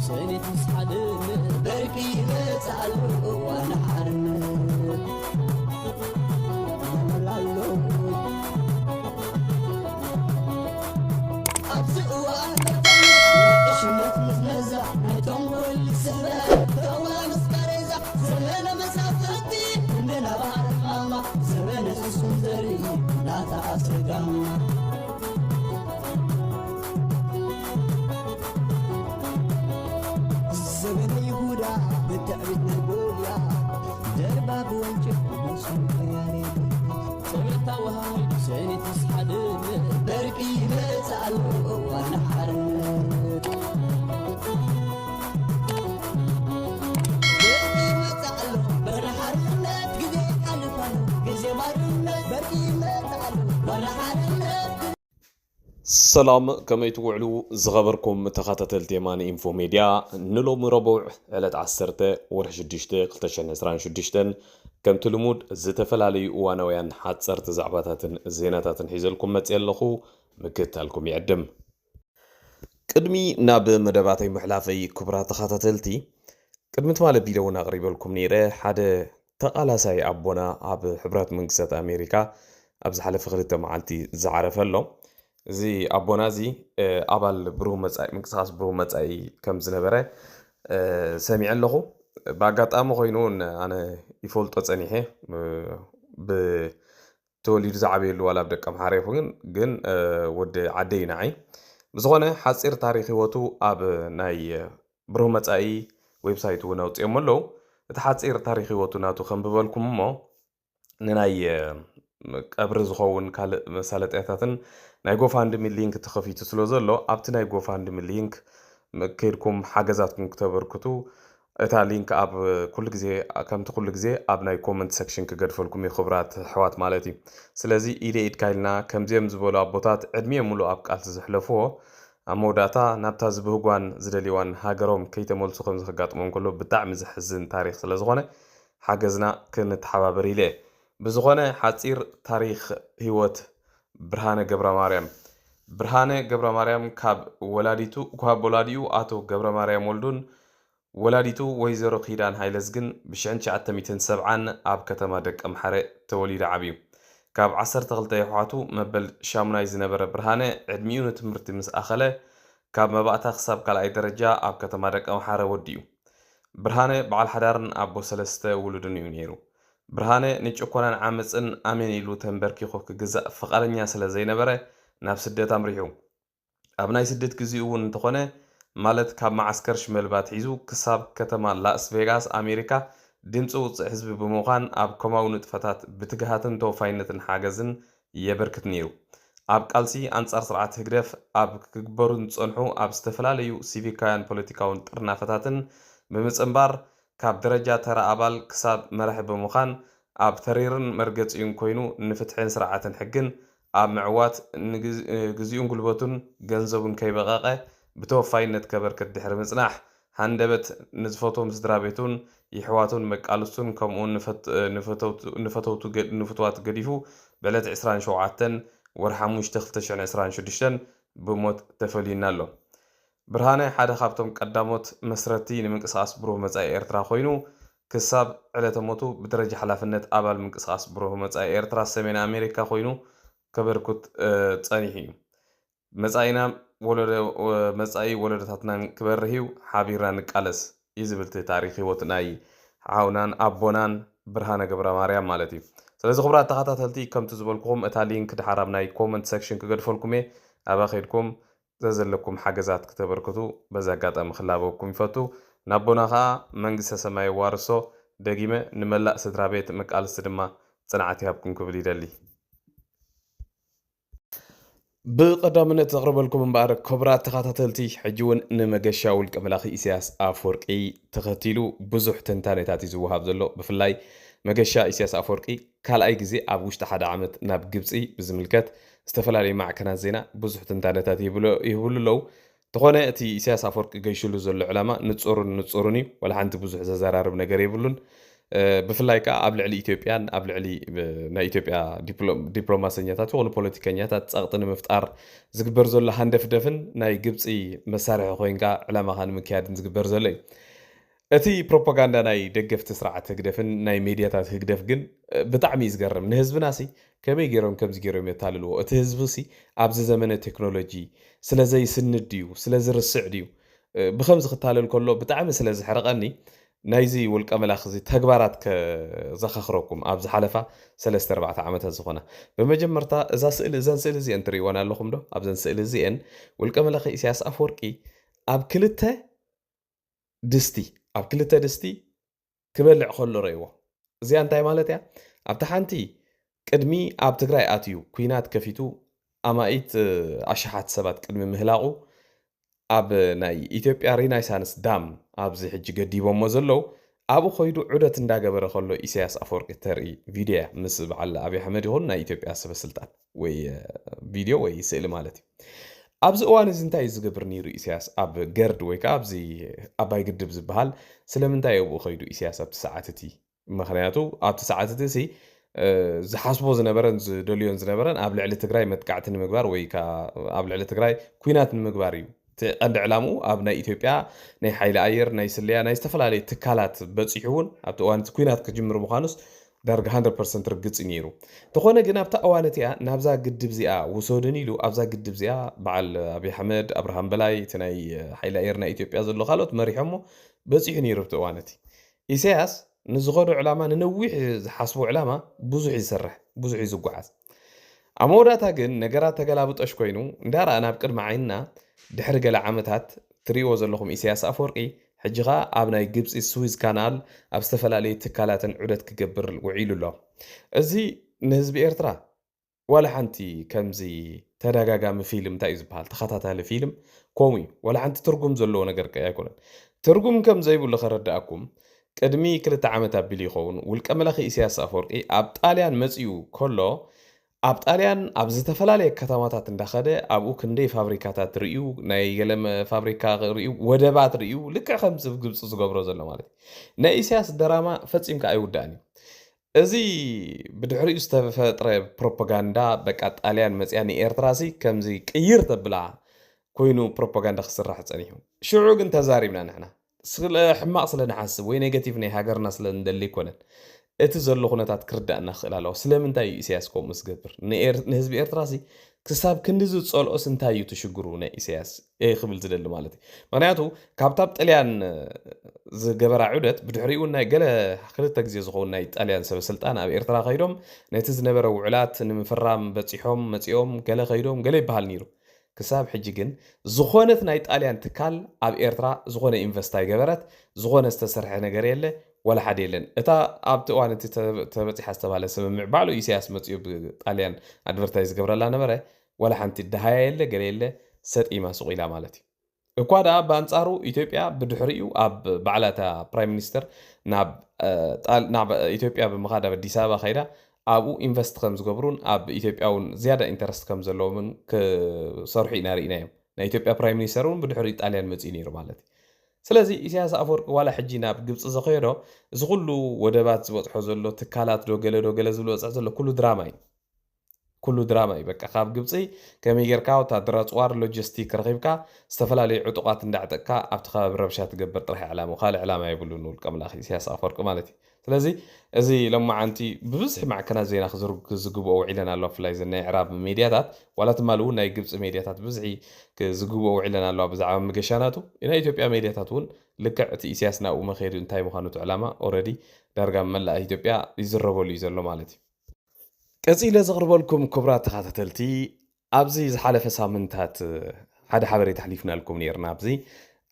ሰኒት ምስ ሓደ በርቂ ይመጽእ ኣሎ እዋን ሓርነት። ይመላሎ። ኣብዚ እዋን ዕሽነት ምስ መዛ ናይ ተንኮል ስሕበት ተዋ ምስ ቃሬዛ ዘመነ መሳፍንቲ ክንደናባር ማማ ዘመነ ሕሱም ዘርኢ ናታ ኣስጋማ። ዘበነ ይሁዳ ብትዕቢት ናይ ጎልያድ ደርባብ ወንጭፍ መስሉ ያሬድ። ጸሎት ተዋሃሂዱ ሰኒት ምስ ሓደ በርቂ ይመጽእ ኣሎ እዋን ሓርነት። በርቂ ይመጽእ ኣሎ በርቂ ሓርነት፣ ግዜ ይሓልፍ ኣሎ ግዜ ባርነት። በርቂ ይመጽእ ኣሎ በርቂ ሓርነት። ሰላም፣ ከመይ ትውዕሉ ዝኸበርኩም ተኸታተልቲ የማነ ኢንፎ ሜድያ? ንሎሚ ረቡዕ ዕለት ዓሰርተ ወርሒ ሽዱሽተ ክልተ ሽሕን ዕስራን ሽዱሽተን ከምቲ ልሙድ ዝተፈላለዩ እዋናውያን ሓጸርቲ ዛዕባታትን ዜናታትን ሒዘልኩም መጽየ ኣለኹ። ምክትታልኩም ይዕድም። ቅድሚ ናብ መደባተይ ምሕላፈይ ክቡራት ተኸታተልቲ፣ ቅድሚ ትማሊ ኣቢለ እውን ኣቕሪበልኩም ነይረ። ሓደ ተቓላሳይ ኣቦና ኣብ ሕቡራት መንግስታት ኣሜሪካ ኣብ ዝሓለፈ ክልተ መዓልቲ ዝዓረፈ ኣሎ። እዚ ኣቦና እዚ፣ እ፣ ኣባል ብሩህ መጻኢ፣ ምንቅስቃስ ብሩህ መጻኢ ከም ዝነበረ፣ እ፣ ሰሚዐ ኣለኹ። ብኣጋጣሚ ኮይኑ ን-፣ ኣነ ይፈልጦ ጸኒሐ፣ እ፣ ብ-፣ ተወሊዱ ዝዓበየሉ ዋላ ኣብ ደቀምሓረ ይኹን ግን፣ እ፣ ወዲ ዓደይ ንዓይ። ብዝኾነ ሓጺር ታሪኽ ህይወቱ ኣብ ናይ ብሩህ መጻኢ ዌብሳይት እውን ኣውጺኦሞ ኣለዉ። እቲ ሓጺር ታሪኽ ህይወቱ ናቱ ከንብበልኩም እሞ ንናይ፣ እ፣ ቀብሪ ዝኸውን ካልእ መሳለጥያታትን ናይ ጎፋንድሚ ሊንክ ተኸፊቱ ስለ ዘሎ ኣብቲ ናይ ጎፋንድሚ ሊንክ ም-፣ ከይድኩም ሓገዛትኩም ክተበርክቱ እታ ሊንክ ኣብ ኩሉ ግዜ፣ ከምቲ ኩሉ ግዜ ኣብ ናይ ኮመንት ሰክሽን ክገድፈልኩም እዩ፣ ክቡራት ኣሕዋት ማለት እዩ። ስለዚ ኢደ ኢድካ ኢልና ከምዚኦም ዝበሉ ኣቦታት ዕድሚኦም ሙሉእ ኣብ ቃልሲ ዘሕለፍዎ ኣብ መወዳእታ ናብታ ዝብህጓን ዝደልይዋን ሃገሮም ከይተመልሱ ከምዚ ከጋጥሞም ከሎ ብጣዕሚ ዘሕዝን ታሪኽ ስለ ዝኾነ ሓገዝና ክንተሓባበር ኢለ። ብዝኾነ ሓጺር ታሪኽ ህይወት ብርሃነ ገብረማርያም። ብርሃነ ገብረማርያም ካብ ወላዲቱ፣ ካብ ወላዲኡ ኣቶ ገብረማርያም ወልዱን ወላዲቱ ወይዘሮ ኪዳን ሃይለዝግን ብሽሕን ትሽዓተ ሚእትን ሰብዓን ኣብ ከተማ ደቀምሓረ ተወሊዱ ዓብዩ። ካብ ዓሰርተ ክልተ የሕዋቱ መበል ሻሙናይ ዝነበረ ብርሃነ ዕድሚኡ ንትምህርቲ ምስ ኣኸለ ካብ መባእታ ክሳብ ካልኣይ ደረጃ ኣብ ከተማ ደቀምሓረ ወዲኡ። ብርሃነ በዓል ሓዳርን ኣቦ ሰለስተ ውሉድን እዩ ነይሩ። ብርሃነ ንጭቆናን ዓመጽን ኣሜን ኢሉ ተንበርኪኹ ክግዛእ ፍቓደኛ ስለ ዘይነበረ ናብ ስደት ኣምሪሑ። ኣብ ናይ ስደት ግዜኡ እውን እንተኾነ፣ ማለት ካብ መዓስከር ሽመልባ ኣትሒዙ ክሳብ ከተማ ላስ ቬጋስ ኣሜሪካ ድምፂ ውፅዕ ህዝቢ ብምዃን ኣብ ኮማዊ ንጥፈታት ብትግሃትን ተወፋይነትን ሓገዝን የበርክት ነይሩ። ኣብ ቃልሲ ኣንጻር ስርዓት ህግደፍ ኣብ ክግበሩ ዝጸንሑ ኣብ ዝተፈላለዩ ሲቪካውያን ፖለቲካውን ጥርናፈታትን ብምጽንባር ካብ ደረጃ ተራ ኣባል ክሳብ መራሒ ብምዃን ኣብ ተሪርን መርገጺኡን ኮይኑ ንፍትሕን ስርዓትን ሕግን ኣብ ምዕዋት ንግዝ-፣ ግዜኡን ጉልበቱን ገንዘቡን ከይበቐቐ ብተወፋይነት ከበርክት ድሕሪ ምጽናሕ ሃንደበት ንዝፈትዎም ስድራ ቤቱን የሕዋቱን መቃልስቱን ከምኡውን ንፈት-፣ ንፈተውቱ-፣ ንፈተውቱ ገ-፣ ንፍትዋት ገዲፉ ብዕለት ዕስራን ሸውዓተን ወርሒ ሓሙሽተ ክልተ ሽሕን ዕስራን ሽዱሽተን ብሞት ተፈልዩና ኣሎ። ብርሃነ ሓደ ካብቶም ቀዳሞት መስረትቲ ንምንቅስቃስ ብሩህ መጻኢ ኤርትራ ኮይኑ፣ ክሳብ ዕለተ ሞቱ ብደረጃ ሓላፍነት ኣባል ምንቅስቃስ ብሩህ መጻኢ ኤርትራ ሰሜን ኣሜሪካ ኮይኑ ከበርክት፣ እ፣ ጸኒሑ እዩ። መጻኢና ወለዶ፣ እ፣ መጻኢ ወለዶታትናን ክበርህ እዩ፣ ሓቢርና ንቃለስ እዩ ዝብል እቲ ታሪኽ ህይወት ናይ ሓውናን ኣቦናን ብርሃነ ገብረ ማርያም ማለት እዩ። ስለዚ ክቡራት ተኸታተልቲ፣ ከምቲ ዝበልኩኹም እታ ሊንክ ድሓር ኣብ ናይ ኮመንት ሰክሽን ክገድፈልኩም እየ። ኣብኣ ከይድኩም ዘዘለኩም ሓገዛት ክተበርክቱ በዚ ኣጋጣሚ ክላበወኩም ይፈቱ። ናቦና ኸኣ መንግስተ ሰማይ የዋርሶ። ደጊመ ንመላእ ስድራ ቤት መቃልስቲ ድማ ጽንዓት ይሃብኩም ክብል ይደሊ። ብቐዳምነት ዘቕርበልኩም እምበኣር፣ ክቡራት ተኸታተልቲ፣ ሕጂ እውን ንመገሻ ውልቀ መላኺ ኢሳያስ ኣፈወርቂ ተኸቲሉ ብዙሕ ትንታኔታት እዩ ዝወሃብ ዘሎ። ብፍላይ መገሻ ኢሳያስ ኣፈወርቂ ካልኣይ ግዜ ኣብ ውሽጢ ሓደ ዓመት ናብ ግብጺ ብዝምልከት ዝተፈላለዩ ማዕከናት ዜና ብዙሕ ትንታነታት ይብሎ-፣ ይህብሉ ኣለዉ። እንተኾነ እቲ ኢሳያስ ኣፈወርቂ ገይሽሉ ዘሎ ዕላማ ንጹርን ንጹርን እዩ። ዋላ ሓንቲ ብዙሕ ዘዘራርብ ነገር የብሉን። ብፍላይ ከዓ ኣብ ልዕሊ ኢትዮጵያን ኣብ ልዕሊ ናይ ኢትዮጵያ ዲፕሎማሰኛታት ይኹኑ ፖለቲከኛታት ፀቕጢ ንምፍጣር ዝግበር ዘሎ ሃንደፍደፍን ናይ ግብፂ መሳርሒ ኮይንካ ዕላማኻ ንምክያድን ዝግበር ዘሎ እዩ። እቲ ፕሮፓጋንዳ ናይ ደገፍቲ ስርዓት ህግደፍን ናይ ሜድያታት ህግደፍ ግን ብጣዕሚ እዩ ዝገርም። ንህዝብና ሲ ከመይ ገይሮም ከምዚ ገይሮም የታልልዎ? እቲ ህዝቢ ሲ ኣብዚ ዘመነ ቴክኖሎጂ ስለ ዘይስንድ ድዩ? ስለ ዝርስዕ ድዩ? ብከምዚ ክታለል ከሎ ብጣዕሚ ስለ ዝሕርቐኒ ናይዚ ውልቀ መላኺ እዚ ተግባራት ከዘኻኽረኩም ኣብ ዝሓለፋ ሰለስተ ኣርባዕተ ዓመታት ዝኾና። ብመጀመርታ እዛ ስእሊ፣ እዘን ስእሊ እዚአን ትርእይወን ኣለኹም ዶ? ኣብዘን ስእሊ እዚአን ውልቀ መላኺ ኢሳያስ ኣፈወርቂ ኣብ ክልተ ድስቲ፣ ኣብ ክልተ ድስቲ ክበልዕ ከሎ ረእይዎ። እዚኣ እንታይ ማለት እያ? ኣብታ ሓንቲ ቅድሚ ኣብ ትግራይ ኣትዩ ኲናት ከፊቱ ኣማኢት ኣሽሓት ሰባት ቅድሚ ምህላቑ ኣብ ናይ ኢትዮጵያ ሪናይሳንስ ዳም ኣብዚ ሕጂ ገዲቦሞ ዘለዉ ኣብኡ ከይዱ ዑደት እንዳገበረ ከሎ ኢሳያስ ኣፈወርቂ ተርኢ ቪድዮ እያ። ምስ በዓል ኣብይ ኣሕመድ ይኹን ናይ ኢትዮጵያ ሰበ ስልጣን ወይ ቪድዮ ወይ ስእሊ ማለት እዩ። ኣብዚ እዋን እዚ እንታይ እዩ ዝገብር ነይሩ ኢሳያስ ኣብ ገርድ ወይ ከዓ ኣብዚ ኣባይ ግድብ ዝበሃል? ስለምንታይ ኣብኡ ከይዱ ኢሳያስ ኣብቲ ሰዓት እቲ? ምክንያቱ ኣብቲ ሰዓት እቲ ሲ ዝሓስቦ ዝነበረን ዝደልዮን ዝነበረን ኣብ ልዕሊ ትግራይ መጥቃዕቲ ንምግባር ወይ ከዓ ኣብ ልዕሊ ትግራይ ኲናት ንምግባር እዩ። እቲ ቀንዲ ዕላምኡ ኣብ ናይ ኢትዮጵያ ናይ ሓይሊ ኣየር፣ ናይ ስለያ፣ ናይ ዝተፈላለዩ ትካላት በፂሑ እውን ኣብቲ እዋን እቲ ኲናት ክጅምር ምዃኑስ ዳርጋ ሃንድረድ ፐርሰንት ርግፅ እዩ ነይሩ። እንተኾነ ግን ኣብታ እዋን እቲኣ ናብዛ ግድብ እዚኣ ውሰዱን ኢሉ ኣብዛ ግድብ እዚኣ በዓል ኣብይ ኣሕመድ፣ ኣብርሃም በላይ፣ እቲ ናይ ሓይሊ ኣየር ናይ ኢትዮጵያ ዘሎ ካልኦት መሪሖሞ በፂሑ ነይሩ ኣብቲ እዋን እቲ። ኢሳያስ ንዝኸዶ ዕላማ፣ ንነዊሕ ዝሓስቦ ዕላማ ብዙሕ እዩ ዝሰርሕ፣ ብዙሕ እዩ ዝጓዓዝ። ኣብ መወዳእታ ግን ነገራት ተገላብጦሽ ኮይኑ እንዳረኣ ናብ ቅድሚ ዓይንና ድሕሪ ገለ ዓመታት ትርእይዎ ዘለኹም ኢሳያስ ኣፈወርቂ ሕጂ ኸኣ ኣብ ናይ ግብፂ ስዊዝ ካናል ኣብ ዝተፈላለዩ ትካላትን ዑደት ክገብር ውዒሉ ኣሎ። እዚ ንህዝቢ ኤርትራ ዋላ ሓንቲ ከምዚ ተደጋጋሚ ፊልም እንታይ እዩ ዝበሃል ተኸታታሊ ፊልም ከምኡ እዩ። ዋላ ሓንቲ ትርጉም ዘለዎ ነገር ከ ኣይኮነን። ትርጉም ከም ዘይብሉ ከረዳእኩም ቅድሚ ክልተ ዓመት ኣቢሉ ይኸውን ውልቀ መላኺ ኢሳያስ ኣፈወርቂ ኣብ ጣልያን መጺኡ ከሎ ኣብ ጣልያን ኣብ ዝተፈላለየ ከተማታት እንዳኸደ ኣብኡ ክንደይ ፋብሪካታት ርእዩ ናይ ገለ ፋብሪካ ርእዩ ወደባት ርእዩ ልክዕ ከም ግብፂ ዝገብሮ ዘሎ ማለት እዩ። ናይ ኢሳያስ ደራማ ፈፂምካ ኣይውዳእን እዩ። እዚ ብድሕሪኡ ዝተፈጥረ ፕሮፓጋንዳ በቃ ጣልያን መፅያ ንኤርትራ ሲ ከምዚ ቅይር ተብላ ኮይኑ ፕሮፓጋንዳ ክስራሕ ፀኒሑ። ሽዑ ግን ተዛሪብና ንሕና ስለ ሕማቕ ስለ ንሓስብ ወይ ኔጋቲቭ ናይ ሃገርና ስለ ንደሊ ኣይኮነን። እቲ ዘሎ ኩነታት ክርዳእና ክኽእል ኣለዎ። ስለምንታይ እዩ ኢሳያስ ከምኡ ዝገብር? ንኤር- ንህዝቢ ኤርትራ ሲ ክሳብ ክንዲ ዝፀልኦስ እንታይ እዩ ትሽግሩ ናይ ኢሳያስ? እየ ክብል ዝደሊ ማለት እዩ። ምክንያቱ ካብታ ኣብ ጥልያን ዝገበራ ዑደት ብድሕሪኡ ናይ ገለ ክልተ ግዜ ዝኸውን ናይ ጣልያን ሰበ ስልጣን ኣብ ኤርትራ ከይዶም ነቲ ዝነበረ ውዕላት ንምፍራም በፂሖም መፂኦም ገለ ከይዶም ገለ ይበሃል ነይሩ። ክሳብ ሕጂ ግን ዝኾነት ናይ ጣልያን ትካል ኣብ ኤርትራ ዝኾነ ኢንቨስት ኣይገበረት፣ ዝኾነ ዝተሰርሐ ነገር የለ፣ ወላ ሓደ የለን። እታ ኣብቲ እዋን እቲ ተበፂሓ ዝተባለ ስምምዕ ባዕሉ ኢሳያስ መፅኡ ብጣልያን ኣድቨርታይዝ ዝገብረላ ነበረ፣ ወላ ሓንቲ ደሃያ የለ፣ ገለ የለ፣ ሰጢማ ሱቕ ኢላ ማለት እዩ። እኳ ደኣ ብኣንጻሩ ኢትዮጵያ ብድሕሪኡ ኣብ ባዕላታ ፕራይም ሚኒስተር ናብ ናብ ኢትዮጵያ ብምኻድ ኣብ ኣዲስ ኣበባ ከይዳ ኣብኡ ኢንቨስት ከም ዝገብሩን ኣብ ኢትዮጵያ እውን ዝያዳ ኢንተረስት ከም ዘለዎምን ክሰርሑ ኢና ርኢናዮም። ናይ ኢትዮጵያ ፕራይም ሚኒስተር እውን ብድሕሪ ጣልያን መፅኡ ነይሩ ማለት እዩ። ስለዚ ኢሳያስ ኣፈወርቂ ዋላ ሕጂ ናብ ግብፂ ዘኸየዶ እዚ ኩሉ ወደባት ዝበፅሖ ዘሎ ትካላት ዶ ገለ ዶ ገለ ዝብል በፅሕ ዘሎ ኩሉ ድራማ እዩ። ኩሉ ድራማ እዩ። በቃ ካብ ግብፂ ከመይ ጌርካ ወታደር ኣፅዋር ሎጂስቲክ ረኺብካ ዝተፈላለዩ ዕጡቓት እንዳዕጠቕካ ኣብቲ ከባቢ ረብሻ ትገብር ጥራሕ ዕላማ ካልእ ዕላማ የብሉን ውልቀ ምላኺ ኢሳያስ ኣፈወርቂ ማለት እዩ። ስለዚ እዚ ሎማዓንቲ ብብዝሒ ማዕከናት ዜና ክዝግብኦ ውዒለን ኣለዋ ብፍላይ እዘን ናይ ዕራብ ሜድያታት ዋላ ትማሊ እውን ናይ ግብፂ ሜድያታት ብዝሒ ክዝግብኦ ውዒለን ኣለዋ ብዛዕባ መገሻ ናቱ። ናይ ኢትዮጵያ ሜድያታት እውን ልክዕ እቲ ኢሳያስ ናብኡ መኸዱ እንታይ ምዃኑ እቲ ዕላማ ኦረዲ ዳርጋ መላእ ኢትዮጵያ ይዝረበሉ እዩ ዘሎ ማለት እዩ። ቀጺለ ዘቕርበልኩም ክቡራት ተኸታተልቲ ኣብዚ ዝሓለፈ ሳምንታት ሓደ ሓበሬታ ኣሕሊፍናልኩም ነርና ኣብዚ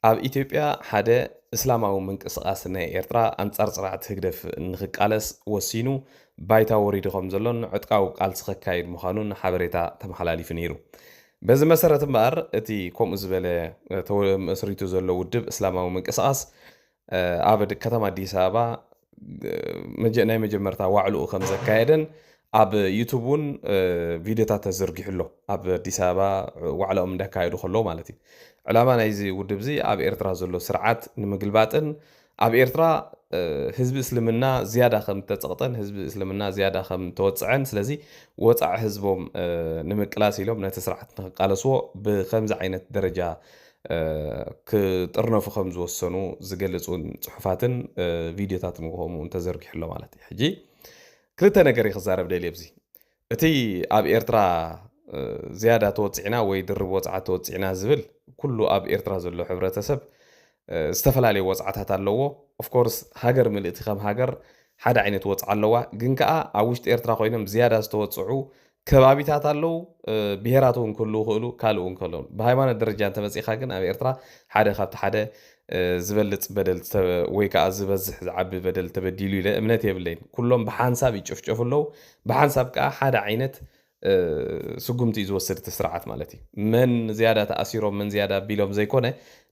ኣብ ኢትዮጵያ ሓደ እስላማዊ ምንቅስቓስ ናይ ኤርትራ ኣንጻር ጽንዓት ህግደፍ ንኽቃለስ ወሲኑ ባይታ ወሪዱ ከም ዘሎን ዕጥቃዊ ቃልሲ ከካይድ ምዃኑን ሓበሬታ ተመሓላሊፉ ነይሩ። በዚ መሰረት እምበኣር እቲ ከምኡ ዝበለ መስሪቱ ዘሎ ውድብ እስላማዊ ምንቅስቓስ ኣብ ከተማ ኣዲስ ኣበባ ናይ መጀመርታ ዋዕልኡ ከም ዘካየደን ኣብ ዩቱብ እውን ቪድዮታት ተዘርጊሑ ኣሎ። ኣብ ኣዲስ ኣበባ ዋዕላኦም እንዳካየዱ ከለዉ ማለት እዩ። ዕላማ ናይዚ ውድብ እዚ ኣብ ኤርትራ ዘሎ ስርዓት ንምግልባጥን ኣብ ኤርትራ ህዝቢ እስልምና ዝያዳ ከም ተፀቕጠን ህዝቢ እስልምና ዝያዳ ከም ተወፅዐን፣ ስለዚ ወፃዕ ህዝቦም ንምቅላስ ኢሎም ነቲ ስርዓት ንክቃለስዎ ብከምዚ ዓይነት ደረጃ ክጥርነፉ ከም ዝወሰኑ ዝገልፅ እውን ፅሑፋትን ቪድዮታትን ከምኡ ተዘርጊሑ ኣሎ ማለት እዩ። ሕጂ ክልተ ነገር ክዛረብ ደልየ ኣብዚ። እቲ ኣብ ኤርትራ ዝያዳ ተወፅዕና ወይ ድርብ ወፅዓ ተወፅዕና ዝብል፣ ኩሉ ኣብ ኤርትራ ዘሎ ሕብረተሰብ ዝተፈላለዩ ወፅዓታት ኣለዎ። ኦፍኮርስ ሃገር ምልእቲ ከም ሃገር ሓደ ዓይነት ወፅዓ ኣለዋ። ግን ከዓ ኣብ ውሽጢ ኤርትራ ኮይኖም ዝያዳ ዝተወፅዑ ከባቢታት ኣለዉ። ብሄራት እውን ክህልዉ ይኽእሉ፣ ካልእ እውን ክህልዉ። ብሃይማኖት ደረጃ እንተመፂእካ ግን ኣብ ኤርትራ ሓደ ካብቲ ሓደ ዝበልፅ በደል ወይ ከዓ ዝበዝሕ ዝዓቢ በደል ተበዲሉ ኢለ እምነት የብለይን። ኩሎም ብሓንሳብ ይጭፍጨፉ ኣለዉ። ብሓንሳብ ከዓ ሓደ ዓይነት ስጉምቲ እዩ ዝወስድ እቲ ስርዓት ማለት እዩ። መን ዝያዳ ተኣሲሮም መን ዝያዳ ኣቢሎም ዘይኮነ፣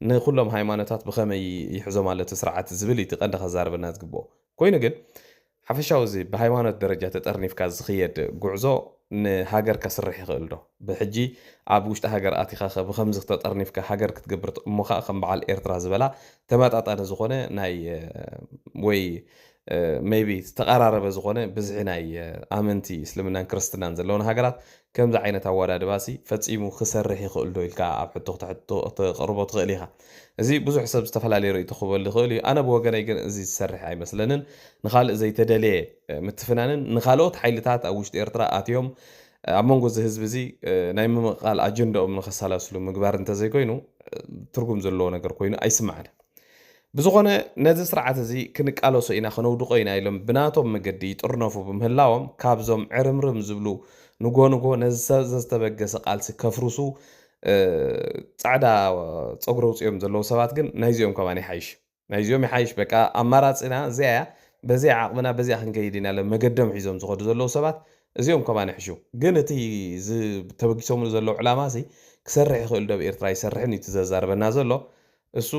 ንኩሎም ሃይማኖታት ብኸመይ ይሕዞም ኣሎ እቲ ስርዓት ዝብል እዩ እቲ ቀንዲ ከዛርበና ዝግብኦ። ኮይኑ ግን ሓፈሻዊ እዚ ብሃይማኖት ደረጃ ተጠርኒፍካ ዝኽየድ ጉዕዞ ንሃገር ከስርሕ ይኽእል ዶ? ብሕጂ ኣብ ውሽጢ ሃገር ኣቲኻ ብከምዚ ተጠርኒፍካ ሃገር ክትገብር እሞ ከዓ ከም በዓል ኤርትራ ዝበላ ተመጣጣኒ ዝኾነ ናይ ወይ maybe ዝተቐራረበ ዝኾነ ብዝሒ ናይ ኣመንቲ እስልምናን ክርስትናን ዘለውን ሃገራት ከምዚ ዓይነት ኣወዳድባ ሲ ፈጺሙ ክሰርሕ ይኽእል ዶ ኢልካ ኣብ ሕቶ ክተሕቶ- ክተቕርቦ ትኽእል ኢኻ። እዚ ብዙሕ ሰብ ዝተፈላለየ ርእይቶ ክህበሉ ይኽእል እዩ። ኣነ ብወገነይ ግን እዚ ዝሰርሕ ኣይመስለንን። ንኻልእ ዘይተደለየ ምትፍናንን ንኻልኦት ሓይልታት ኣብ ውሽጢ ኤርትራ ኣትዮም ኣብ መንጎ እዚ ህዝቢ እዚ ናይ ምምቕቓል ኣጀንዳኦም ንኸሰላስሉ ምግባር እንተዘይኮይኑ ትርጉም ዘለዎ ነገር ኮይኑ ኣይስምዓንን። ብዝኾነ ነዚ ስርዓት እዚ ክንቃለሶ ኢና፣ ክነውድቆ ኢና ኢሎም ብናቶም መገዲ ይጥርነፉ ብምህላዎም ካብዞም ዕርምርም ዝብሉ ንጎ ንጎ ነዚ ዘተበገሰ ቃልሲ ከፍርሱ ፃዕዳ ፀጉሪ ኣውፅኦም ዘለዉ ሰባት ግን ናይዚኦም ከማን ይሓይሽ። ናይዚኦም ይሓይሽ። በቃ ኣማራፂና እዚኣ እያ፣ በዚኣ ዓቕምና በዚኣ ክንከይድ ኢና ኢሎም መገዶም ሒዞም ዝኸዱ ዘለዉ ሰባት እዚኦም ከማን ይሕሹ። ግን እቲ ተበጊሶምሉ ዘለዉ ዕላማ ሲ ክሰርሕ ይኽእል ዶ ኣብ ኤርትራ ይሰርሕን እዩ እቲ ዘዛርበና ዘሎ። እሱ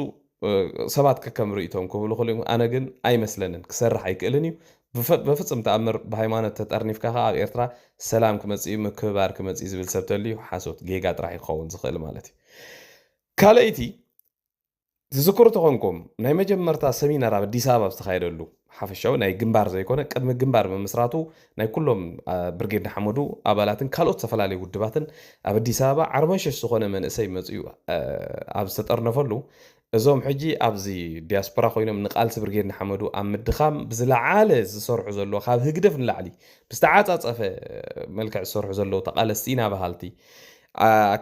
ሰባት ከከም ርእይቶም ክብሉ ክልኡ፣ ኣነ ግን ኣይመስለንን፣ ክሰርሕ ኣይክእልን እዩ። ብፍጹም ተኣምር ብሃይማኖት ተጠርኒፍካ ከኣ ኣብ ኤርትራ ሰላም ክመጽእ እዩ፣ ምክብባር ክመጽእ እዩ ዝብል ሰብ ተልዩ ሓሶት ጌጋ ጥራሕ እዩ ክኸውን ዝኽእል ማለት እዩ። ካልኣይቲ ትዝክሩ ተኾንኩም ናይ መጀመርታ ሰሚናር ኣብ ኣዲስ ኣበባ ዝተኻየደሉ ሓፈሻዊ ናይ ግንባር ዘይኮነ ቅድሚ ግንባር ምምስራቱ ናይ ኩሎም ብርጌድ ንሓመዱ ኣባላትን ካልኦት ዝተፈላለዩ ውድባትን ኣብ ኣዲስ ኣበባ ዓርሞሸሽ ዝኾነ መንእሰይ መፅኡ ኣብ ዝተጠርነፈሉ እዞም ሕጂ ኣብዚ ዲያስፖራ ኮይኖም ንቃልሲ ብርጌድ ንሓመዱ ኣብ ምድኻም ብዝለዓለ ዝሰርሑ ዘለዎ ካብ ህግደፍ ንላዕሊ ብዝተዓፃፀፈ መልክዕ ዝሰርሑ ዘለዉ ተቃለስቲ ኢና በሃልቲ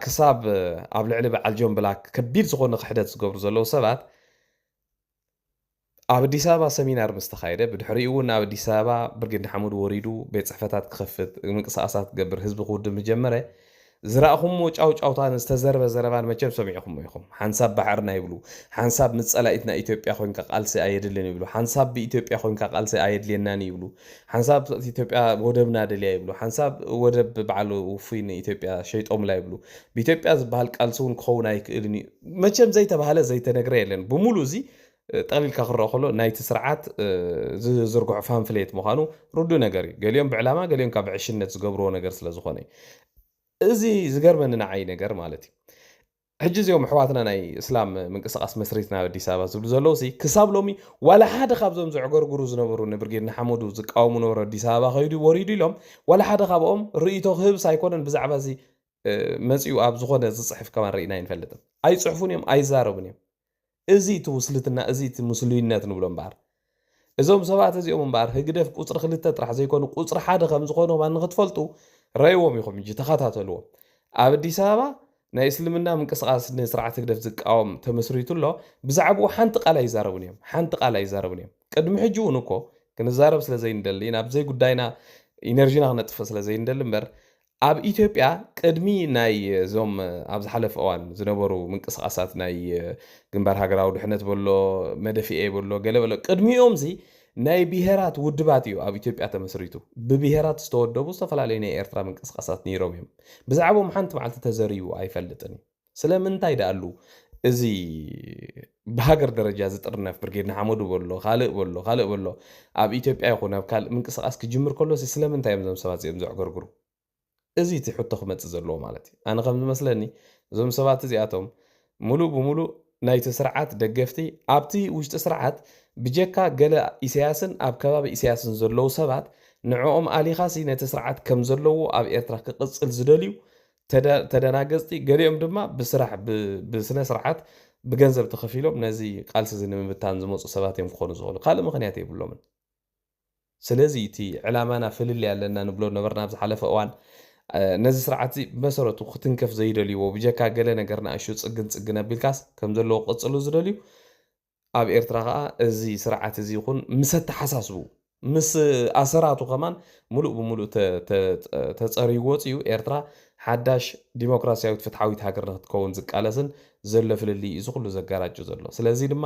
ክሳብ ኣብ ልዕሊ በዓል ጆን ብላክ ከቢድ ዝኾነ ክሕደት ዝገብሩ ዘለዉ ሰባት ኣብ ኣዲስ ኣበባ ሰሚናር ምስ ተኻየደ ብድሕሪኡ እውን ናብ ኣዲስ ኣበባ ብርጌድ ንሓመዱ ወሪዱ ቤት ፅሕፈታት ክኸፍት ምንቅስቃሳት ክገብር ህዝቢ ክውድብ ምስ ጀመረ ዝረእኹምዎ ጫውጫውታን ዝተዘርበ ዘረባን መቸም ሰሚዕኹምዎ ኢኹም። ሓንሳብ ባሕርና ይብሉ፣ ሓንሳብ ምስ ፀላኢትና ኢትዮጵያ ኮይንካ ቃልሲ ኣየድልን ይብሉ፣ ሓንሳብ ብኢትዮጵያ ኮይንካ ቃልሲ ኣየድልየናን ይብሉ፣ ሓንሳብ ኢትዮጵያ ወደብና ደልያ ይብሉ፣ ሓንሳብ ወደብ ባዕሉ ውፉይ ንኢትዮጵያ ሸይጦምላ ይብሉ። ብኢትዮጵያ ዝበሃል ቃልሲ እውን ክኸውን ኣይክእልን እዩ። መቸም ዘይተባህለ ዘይተነግረ የለን። ብሙሉ እዚ ጠቕሊልካ ክረኦ ከሎ ናይቲ ስርዓት ዝዝርግሖ ፋንፍሌት ምዃኑ ርዱእ ነገር እዩ። ገሊኦም ብዕላማ ገሊኦም ካብ ብዕሽነት ዝገብርዎ ነገር ስለ ዝኾነ እዩ። እዚ ዝገርመኒ ንዓይ ነገር ማለት እዩ። ሕጂ እዚኦም ኣሕዋትና ናይ እስላም ምንቅስቃስ መስሪትና ኣብ ኣዲስ ኣበባ ዝብሉ ዘለዉ ሲ ክሳብ ሎሚ ዋላ ሓደ ካብዞም ዘዕገርግሩ ዝነበሩ ንብርጌድ ንሓመዱ ዝቃወሙ ነበሩ ኣዲስ ኣበባ ከይዱ ወሪዱ ኢሎም ዋላ ሓደ ካብኦም ርእይቶ ክህብስ ኣይኮነን ብዛዕባ እዚ መፂኡ ኣብ ዝኾነ ዝፅሕፍ ከማን ርኢና ኣይንፈልጥን። ኣይፅሕፉን እዮም፣ ኣይዛረቡን እዮም። እዚ እቲ ውስልትና፣ እዚ እቲ ምስሉይነት ንብሎ እምበኣር እዞም ሰባት እዚኦም እምበኣር ህግደፍ ቁፅሪ ክልተ ጥራሕ ዘይኮኑ ቁፅሪ ሓደ ከም ዝኾኑ ከማን ንክትፈልጡ ረእይዎም ኢኹም እንጂ ተኸታተልዎም። ኣብ ኣዲስ ኣበባ ናይ እስልምና ምንቅስቃስ ንስርዓት ህግደፍ ዝቃወም ተመስሪቱ ኣሎ። ብዛዕባኡ ሓንቲ ቃል ኣይዛረቡን እዮም፣ ሓንቲ ቃል ኣይዛረቡን እዮም። ቅድሚ ሕጂ እውን እኮ ክንዛረብ ስለ ዘይንደሊ ናብ ዘይጉዳይና ኢነርጂና ክነጥፍእ ስለ ዘይንደሊ እምበር ኣብ ኢትዮጵያ ቅድሚ ናይ እዞም ኣብ ዝሓለፈ እዋን ዝነበሩ ምንቅስቃሳት ናይ ግንባር ሃገራዊ ድሕነት በሎ መደፍኤ በሎ ገለ በሎ ቅድሚኦም ዚ ናይ ብሄራት ውድባት እዩ ኣብ ኢትዮጵያ ተመስሪቱ። ብብሄራት ዝተወደቡ ዝተፈላለዩ ናይ ኤርትራ ምንቅስቃሳት ነይሮም እዮም። ብዛዕባኦም ሓንቲ መዓልቲ ተዘርዩ ኣይፈልጥን እዩ። ስለምንታይ ደኣሉ እዚ ብሃገር ደረጃ ዝጥርነፍ ብርጌድ ንሓመዱ በሎ ካልእ በሎ ካልእ በሎ ኣብ ኢትዮጵያ ይኹን ኣብ ካልእ ምንቅስቃስ ክጅምር ከሎ ስለምንታይ እዮም እዞም ሰባት እዚኦም ዘዕገርግሩ? እዚ እቲ ሕቶ ክመፅእ ዘለዎ ማለት እዩ። ኣነ ከም ዝመስለኒ እዞም ሰባት እዚኣቶም ሙሉእ ብሙሉእ ናይቲ ስርዓት ደገፍቲ ኣብቲ ውሽጢ ስርዓት ብጀካ ገለ ኢሳያስን ኣብ ከባቢ ኢሳያስን ዘለዉ ሰባት ንዕኦም ኣሊኻሲ ነቲ ስርዓት ከም ዘለዎ ኣብ ኤርትራ ክቕጽል ዝደልዩ ተደ- ተደናገጽቲ፣ ገሊኦም ድማ ብስራሕ ብ- ብስነ ስርዓት ብገንዘብ ተኸፊሎም ነዚ ቃልሲ እዚ ንምብታን ዝመፁ ሰባት እዮም ክኾኑ ዝኽእሉ። ካልእ ምኽንያት የብሎምን። ስለዚ እቲ ዕላማና ፍልልይ ኣለና ንብሎ ነበርና ኣብ ዝሓለፈ እዋን፣ እ፣ ነዚ ስርዓት እዚ ብመሰረቱ ክትንከፍ ዘይደልይዎ ብጀካ ገለ ነገር ንኣሽቱ ጽግን ጽግን ኣቢልካስ ከም ዘለዎ ክቕጽሉ ዝደልዩ፣ ኣብ ኤርትራ ከኣ እዚ ስርዓት እዚ ይኹን ምስ ኣተሓሳስቡ ምስ ኣሰራቱ ከማን ሙሉእ ብሙሉእ ተ- ተ- ተጸርዩ ወፂኡ ኤርትራ ሓዳሽ ዲሞክራሲያዊት ፍትሓዊት ሃገር ንክትከውን ዝቃለስን ዘሎ ፍልልይ እዩ እዚ ኩሉ ዘጋራጩ ዘሎ። ስለዚ ድማ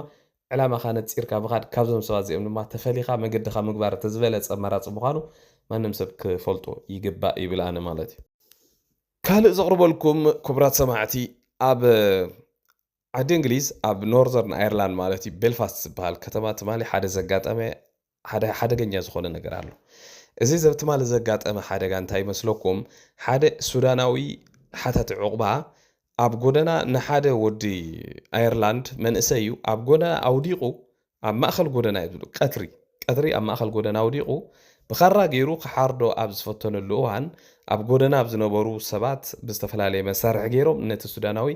ዕላማኻ ነጺርካ ምኻድ፣ ካብዞም ሰባት እዚኦም ድማ ተፈሊኻ መገድኻ ምግባር እቲ ዝበለጸ ኣማራጺ ምዃኑ ማንም ሰብ ክፈልጦ ይግባእ ይብል ኣነ ማለት እዩ። ካልእ ዘቕርበልኩም ክቡራት ሰማዕቲ፣ ኣብ ዓዲ እንግሊዝ ኣብ ኖርዘርን ኣየርላንድ ማለት እዩ ቤልፋስት ዝበሃል ከተማ ትማሊ ሓደ ዘጋጠመ ሓደ ሓደገኛ ዝኾነ ነገር ኣሎ። እዚ ዘብ ትማሊ ዘጋጠመ ሓደጋ እንታይ ይመስለኩም? ሓደ ሱዳናዊ ሓታቲ ዕቑባ ኣብ ጎደና ንሓደ ወዲ ኣየርላንድ መንእሰይ እዩ ኣብ ጎደና ኣውዲቑ ኣብ ማእኸል ጎደና እዩ ዝብሉ ቀትሪ ቀትሪ ኣብ ማእኸል ጎደና ኣውዲቑ ብኻራ ገይሩ ክሓርዶ ኣብ ዝፈተነሉ እዋን ኣብ ጎደና ኣብ ዝነበሩ ሰባት ብዝተፈላለየ መሳርሒ ገይሮም ነቲ ሱዳናዊ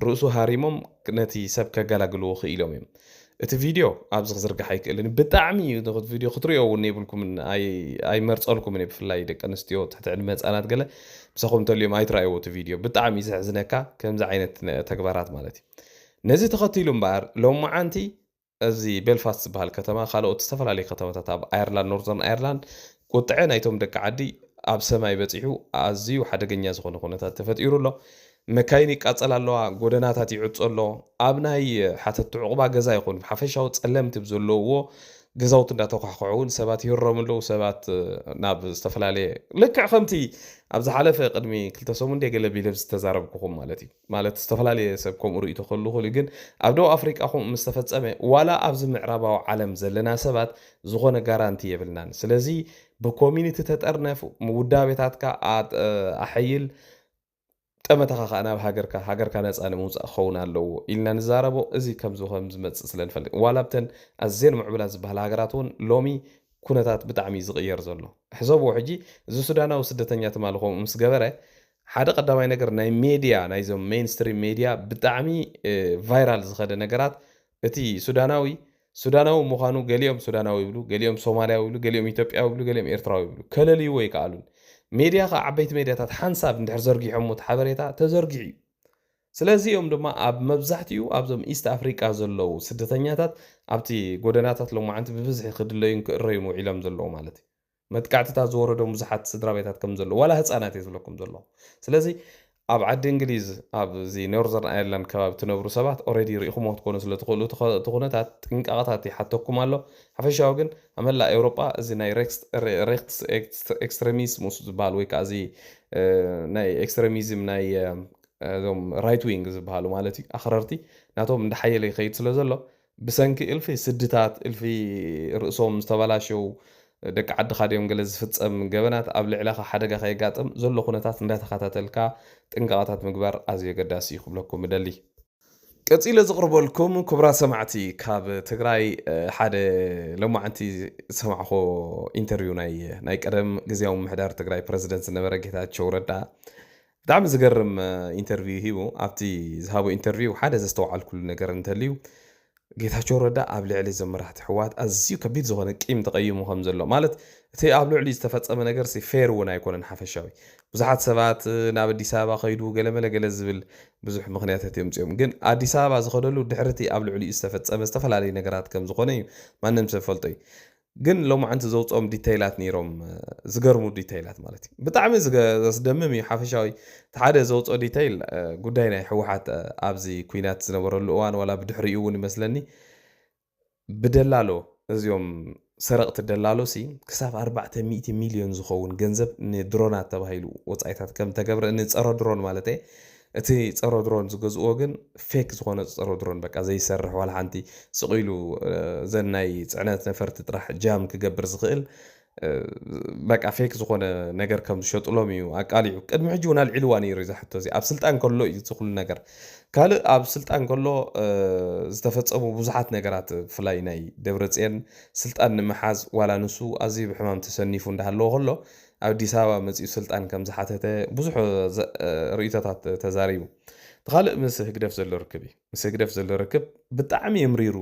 ርእሱ ሃሪሞም ነቲ ሰብ ከገላግልዎ ክኢሎም እዮም። እቲ ቪድዮ ኣብዚ ክዝርጋሕ ኣይክእልን እዩ። ብጣዕሚ እዩ እቲ ቪድዮ ክትሪኦ እውን የብልኩምን፣ ኣይ- ኣይመርፀልኩምን እየ። ብፍላይ ደቂ ኣንስትዮ ትሕቲ ዕድመ ህፃናት ገለ ምሳኹም እንተልዮም ኣይትረኣይዎ እቲ ቪድዮ። ብጣዕሚ እዩ ዘሕዝነካ ከምዚ ዓይነት ነ- ተግባራት ማለት እዩ። ነዚ ተኸቲሉ እምበኣር ሎማዓንቲ እዚ ቤልፋስት ዝበሃል ከተማ ካልኦት ዝተፈላለዩ ከተማታት ኣብ ኣየርላንድ፣ ኖርዘርን ኣየርላንድ ቁጥዐ ናይቶም ደቂ ዓዲ ኣብ ሰማይ በፂሑ ኣዝዩ ሓደገኛ ዝኾነ ኩነታት ተፈጢሩ ኣሎ። መካይን ይቃጸላ ኣለዋ፣ ጎደናታት ይዕጾ ኣሎ። ኣብ ናይ ሓተቲ ዕቑባ ገዛ ይኹን ሓፈሻዊ ጸለምቲ ብዘለውዎ ገዛውቲ እንዳተኳሕኩሑ እውን ሰባት ይህረሙ ኣለዉ። ሰባት ናብ ዝተፈላለየ ልክዕ ከምቲ ኣብ ዝሓለፈ ቅድሚ ክልተ ሰሙን ድየ ገለ ቢለ ዝተዛረብኩኹም ማለት እዩ። ማለት ዝተፈላለየ ሰብ ከምኡ ርእይቶ ክህሉ ይኽእል እዩ። ግን ኣብ ደቡብ ኣፍሪቃ ከምኡ ምስ ተፈጸመ ዋላ ኣብዚ ምዕራባዊ ዓለም ዘለና ሰባት ዝኾነ ጋራንቲ የብልናን። ስለዚ ብኮሚኒቲ ተጠርነፍ፣ ውዳቤታትካ ኣጥ- ኣሐይል፣ ጠመተኻ ከኣ ናብ ሃገርካ፣ ሃገርካ ነጻ ንምውጻእ ክኸውን ኣለዎ ኢልና ንዛረቦ። እዚ ከምዚ ከም ዝመጽእ ስለ ንፈልጥ ዋላ ኣብተን ኣዝየን ምዕቡላት ዝበሃላ ሃገራት እውን ሎሚ ኩነታት ብጣዕሚ እዩ ዝቕየር ዘሎ። ሕሰብዎ ሕጂ እዚ ሱዳናዊ ስደተኛ ትማሊ ከምኡ ምስ ገበረ ሓደ ቀዳማይ ነገር ናይ ሜድያ ናይዞም ሜንስትሪም ሜድያ ብጣዕሚ ቫይራል ዝኸደ ነገራት እቲ ሱዳናዊ ሱዳናዊ ምዃኑ ገሊኦም ሱዳናዊ ይብሉ፣ ገሊኦም ሶማልያዊ ይብሉ፣ ገሊኦም ኢትዮጵያዊ ይብሉ፣ ገሊኦም ኤርትራዊ ይብሉ። ከለልይዎ ኣይከኣሉን። ሜድያ ከዓ ዓበይቲ ሜድያታት ሓንሳብ እንድሕር ዘርጊሖም እቲ ሓበሬታ ተዘርጊሑ እዩ። ስለዚ እዮም ድማ ኣብ መብዛሕትኡ ኣብዞም ኢስት ኣፍሪቃ ዘለዉ ስደተኛታት ኣብቲ ጎደናታት ሎማዓንቲ ብብዝሒ ክድለዩን ክእረዩን ውዒሎም ዘለዉ ማለት እዩ። መጥቃዕትታት ዝወረዶም ብዙሓት ስድራ ቤታት ከም ዘለዉ ዋላ ህፃናት እየ ዝብለኩም ዘለኹ። ስለዚ ኣብ ዓዲ እንግሊዝ ኣብዚ ኖርዘርን ኣየርላንድ ከባቢ ትነብሩ ሰባት ኦረዲ ርኢኹምዎ ክትኮኑ ስለ ትኽእሉ እቲ ኩነታት ጥንቃቐታት ይሓተኩም ኣሎ። ሓፈሻዊ ግን ኣብ መላእ ኤውሮጳ እዚ ናይ ሬክስ- ሬክስ- ኤክስትሪሚስሙስ ዝበሃል ወይ ከዓ እዚ ናይ ኤክስትሪሚዝም ናይ እዞም ራይት ዊንግ ዝበሃሉ ማለት እዩ ኣኽረርቲ ናቶም እንዳሓየለ ይኸይድ ስለ ዘሎ ብሰንኪ እልፊ ስድታት እልፊ ርእሶም ዝተበላሸው ደቂ ዓድኻ ድዮም ገለ ዝፍጸም ገበናት ኣብ ልዕለኻ ሓደጋ ከየጋጥም ዘሎ ኩነታት እንዳተኸታተልካ ጥንቃቐታት ምግባር ኣዝዩ ኣገዳሲ እዩ ክብለኩም እደሊ። ቀጺለ ዝቕርበልኩም ክቡራት ሰማዕቲ ካብ ትግራይ ሓደ ሎማዓንቲ ዝሰማዕኮ ኢንተርቪው ናይ ናይ ቀደም ግዜያዊ ምምሕዳር ትግራይ ፕረዚደንት ዝነበረ ጌታቸው ረዳ ብጣዕሚ ዝገርም ኢንተርቪው ሂቡ ኣብቲ ዝሃቦ ኢንተርቪው ሓደ ዘስተውዓልኩሉ ነገር እንተልዩ ጌታቸው ረዳ ኣብ ልዕሊ ዘመራሕቲ ሕወሓት ኣዝዩ ከቢድ ዝኾነ ቂም ተቐይሙ ከም ዘሎ ማለት እቲ ኣብ ልዕሊ ዝተፈጸመ ነገር ሲ ፌር እውን ኣይኮነን ሓፈሻዊ ብዙሓት ሰባት ናብ ኣዲስ ኣበባ ከይዱ ገለመለ ገለ ዝብል ብዙሕ ምክንያታት የምፅኦም ግን ኣዲስ ኣበባ ዝኸደሉ ድሕርቲ ኣብ ልዕሊኡ ዝተፈጸመ ዝተፈላለዩ ነገራት ከም ዝኾነ እዩ ማንም ሰብ ፈልጦ እዩ ግን ሎማዓንቲ ዘውፅኦም ዲተይላት ነይሮም ዝገርሙ ዲተይላት ማለት እዩ ብጣዕሚ ዘስደምም እዩ ሓፈሻዊ ሓደ ዘውፅኦ ዲተይል ጉዳይ ናይ ህወሓት ኣብዚ ኩናት ዝነበረሉ እዋን ዋላ ብድሕሪኡ እውን ይመስለኒ ብደላሎ እዚኦም ሰረቕቲ ደላሎ ሲ ክሳብ ኣርባዕተ ሚእቲ ሚልዮን ዝኸውን ገንዘብ ንድሮናት ተባሂሉ ወፃኢታት ከም ተገብረ ንፀረ ድሮን ማለት እየ እቲ ፀረ ድሮን ዝገዝእዎ ግን ፌክ ዝኾነ ፀረ ድሮን በቃ ዘይሰርሕ ዋላ ሓንቲ ስቕ ኢሉ ዘን ናይ ፅዕነት ነፈርቲ ጥራሕ ጃም ክገብር ዝኽእል በቃ ፌክ ዝኾነ ነገር ከም ዝሸጥሎም እዩ ኣቃሊዑ። ቅድሚ ሕጂ እውን ኣልዒልዋ ነይሩ እዚ ሕቶ እዚ። ኣብ ስልጣን ከሎ እዩ እዚ ኩሉ ነገር። ካልእ ኣብ ስልጣን ከሎ ዝተፈጸሙ ብዙሓት ነገራት፣ ብፍላይ ናይ ደብረጽዮን ስልጣን ንምሓዝ ዋላ ንሱ ኣዝዩ ብሕማም ተሰኒፉ እንዳሃለወ ከሎ ኣብ ኣዲስ ኣበባ መጺኡ ስልጣን ከም ዝሓተተ ብዙሕ ርእይቶታት ተዛሪቡ። እቲ ካልእ ምስ ህግደፍ ዘሎ ርክብ እዩ። ምስ ህግደፍ ዘሎ ርክብ ብጣዕሚ የምሪሩ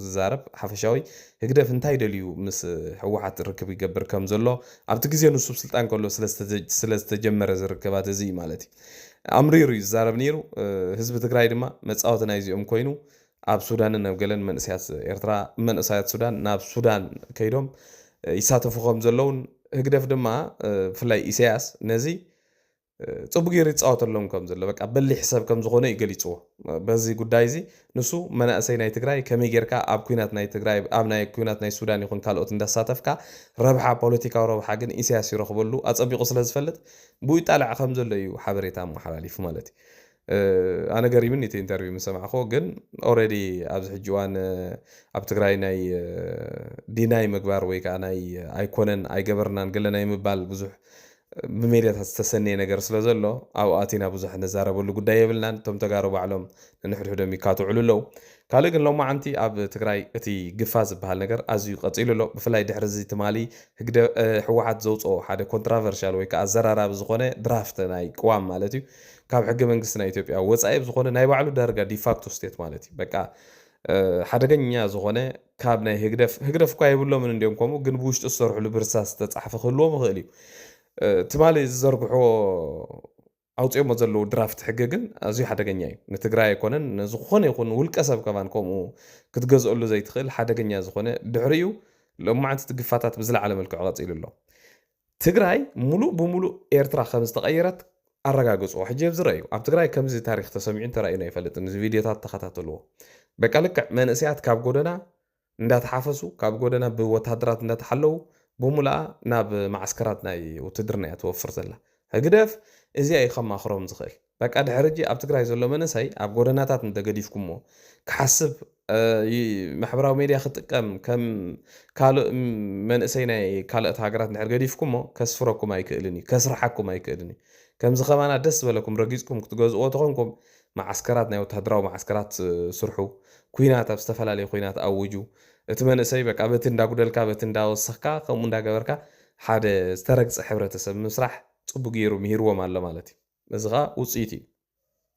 ዝዛረብ ሓፈሻዊ። ህግደፍ እንታይ ደልዩ ምስ ህወሓት ርክብ ይገብር ከም ዘሎ ኣብቲ ግዜ ንሱ ስልጣን ከሎ ስለዝተጀመረ ዝርከባት እዚ እዩ ማለት እዩ። ኣምሪሩ እዩ ዝዛረብ ነይሩ። ህዝቢ ትግራይ ድማ መፃወቲ ናይዚኦም ኮይኑ ኣብ ሱዳንን ኣብ ገለን መንእሰያት ኤርትራ፣ መንእሰያት ሱዳን ናብ ሱዳን ከይዶም ይሳተፉ ከም ዘለውን ህግደፍ ድማ ብፍላይ ኢሳያስ ነዚ ፅቡቅ ገይሩ ይፃወተሎም ከም ዘሎ በቃ በሊሕ ሰብ ከም ዝኾነ እዩ ገሊፅዎ። በዚ ጉዳይ እዚ ንሱ መናእሰይ ናይ ትግራይ ከመይ ጌርካ ኣብ ኩናት ናይ ትግራይ ኣብ ናይ ኩናት ናይ ሱዳን ይኹን ካልኦት እንዳሳተፍካ ረብሓ ፖለቲካዊ ረብሓ ግን ኢሳያስ ይረኽበሉ ኣፀቢቁ ስለ ዝፈልጥ ብኡ ይጣላዕ ከም ዘሎ እዩ ሓበሬታ ኣመሓላሊፉ ማለት እዩ። ኣነ ገሪምኒ እቲ ኢንተርቪው ምስ ሰማዕኮ ግን ኦረዲ ኣብዚ ሕጂ እዋን ኣብ ትግራይ ናይ ዲናይ ምግባር ወይ ከዓ ናይ ኣይኮነን ኣይገበርናን ገለ ናይ ምባል ብዙሕ ብሜድያታት ዝተሰነየ ነገር ስለ ዘሎ ኣብኡ ኣቲና ብዙሕ ንዛረበሉ ጉዳይ የብልናን። እቶም ተጋሩ ባዕሎም ንንሕድሕዶም ይካትዑሉ ኣለዉ። ካልእ ግን ሎማዓንቲ ኣብ ትግራይ እቲ ግፋ ዝበሃል ነገር ኣዝዩ ቀፂሉ ኣሎ። ብፍላይ ድሕሪ እዚ ትማሊ ህግደ ህወሓት ዘውፅኦ ሓደ ኮንትራቨርሻል ወይ ከዓ ኣዘራራቢ ዝኾነ ድራፍት ናይ ቅዋም ማለት እዩ ካብ ሕገ መንግስቲ ናይ ኢትዮጵያ ወፃኢ ብዝኾነ ናይ ባዕሉ ዳርጋ ዲፋክቶ ስቴት ማለት እዩ በቃ ሓደገኛ ዝኾነ ካብ ናይ ህግደፍ ህግደፍ እኳ የብሎምን እንዲዮም ከምኡ ግን ብውሽጢ ዝሰርሕሉ ብርሳስ ዝተፃሕፈ ክህልዎም ይኽእል እዩ። ትማሊ ዝዘርግሕዎ ኣውፅኦሞ ዘለዉ ድራፍት ሕጊ ግን ኣዝዩ ሓደገኛ እዩ። ንትግራይ ኣይኮነን ንዝኾነ ይኹን ውልቀ ሰብ ከማን ከምኡ ክትገዝኦሉ ዘይትኽእል ሓደገኛ ዝኾነ ድሕሪኡ ሎማዓንቲ እቲ ግፋታት ብዝለዓለ መልክዑ ቀፂሉ ኣሎ። ትግራይ ሙሉእ ብሙሉእ ኤርትራ ከም ዝተቐየረት ኣረጋግፅዎ። ሕጂ ኣብዚ ረእዩ ኣብ ትግራይ ከምዚ ታሪክ ተሰሚዑ እንተራእዩን ኣይፈልጥን። እዚ ቪድዮታት ተኸታተልዎ። በቃ ልክዕ መንእሰያት ካብ ጎደና እንዳተሓፈሱ ካብ ጎደና ብወታደራት እንዳተሓለዉ ብሙሉኣ ናብ ማዓስከራት ናይ ውትድርና እያ ትወፍር ዘላ። ህግደፍ እዚኣ እዩ ከማኽሮም ዝኽእል። በቃ ድሕሪ ሕጂ ኣብ ትግራይ ዘሎ መንእሰይ ኣብ ጎደናታት እንተገዲፍኩሞ ክሓስብ ማሕበራዊ ሜድያ ክጥቀም ከም ካልእ መንእሰይ ናይ ካልኦት ሃገራት እንድሕር ገዲፍኩሞ ከስፍረኩም ኣይክእልን እዩ፣ ከስርሓኩም ኣይክእልን እዩ። ከምዚ ከማና ደስ ዝበለኩም ረጊፅኩም ክትገዝእዎ ተኾንኩም ማዓስከራት ናይ ወታደራዊ ማዓስከራት ስርሑ፣ ኩናት ኣብ ዝተፈላለየ ኩናት ኣውጁ። እቲ መንእሰይ በቃ በቲ እንዳጉደልካ በቲ እንዳወሰኽካ ከምኡ እንዳገበርካ ሓደ ዝተረግፀ ሕብረተሰብ ምስራሕ ፅቡቅ ገይሩ ምሂርዎም ኣሎ ማለት እዩ። እዚ ከዓ ውፅኢት እዩ።